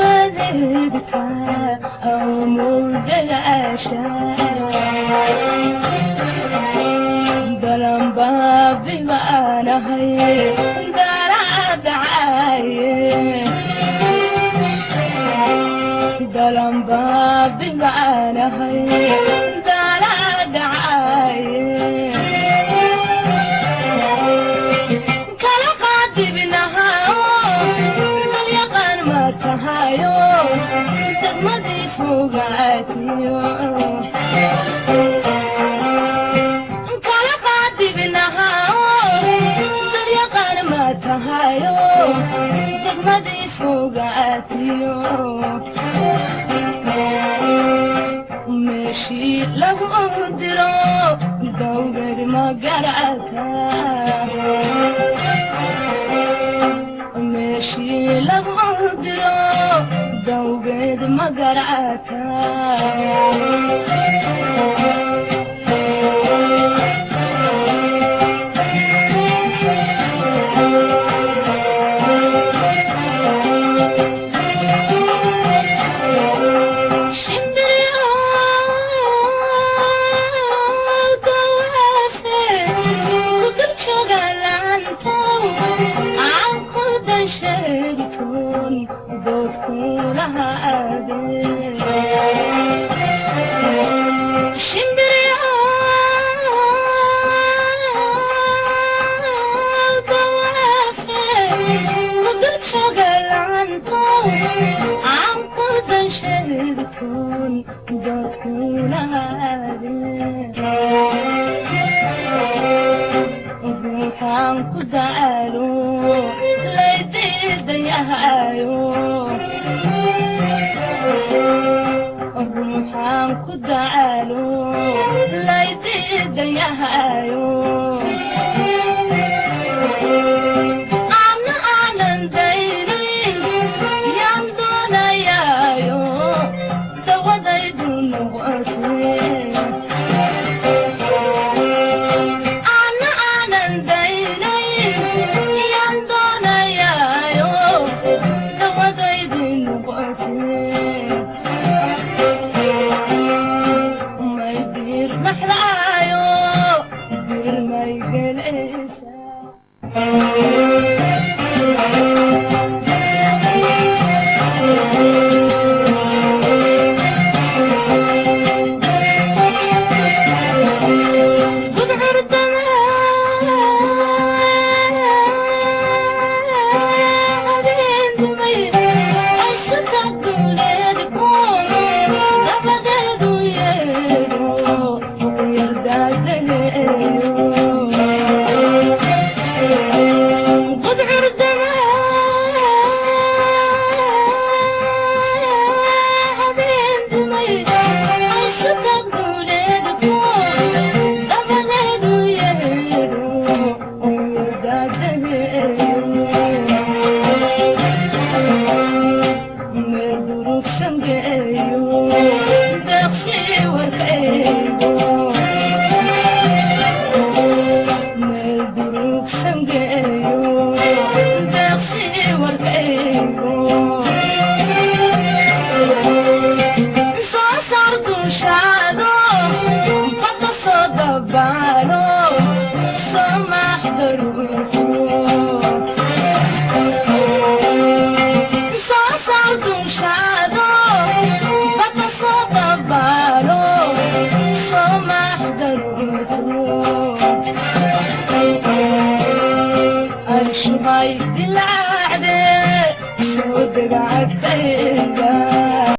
Adeegtaa awmowdadaasha dalanbaabi baanahay daracadacaaye dalanbaabi baanahay daracadacaaye kala qaadibinahayo dalyaqaan ma tahayo degmadii fogaatiyo kala qaadibinahayo dalyaqaan ma tahayo degmadii fogaatiyo meeshii lagu diro dawgeed ma garata meeshii lagu diro dawgeed ma garata ruuxaan ku daalo laydiidayahayo ruuxaan ku daalo laydiidayahayo ana aanan daynin yaan doonayaayo dawadaydu noqotee ana aanan daynayn yaan doonayaayo dawadaydu noqotee may diir naxlaayo dir may gelaysaa Arshmay dilacde soo degacagtayga.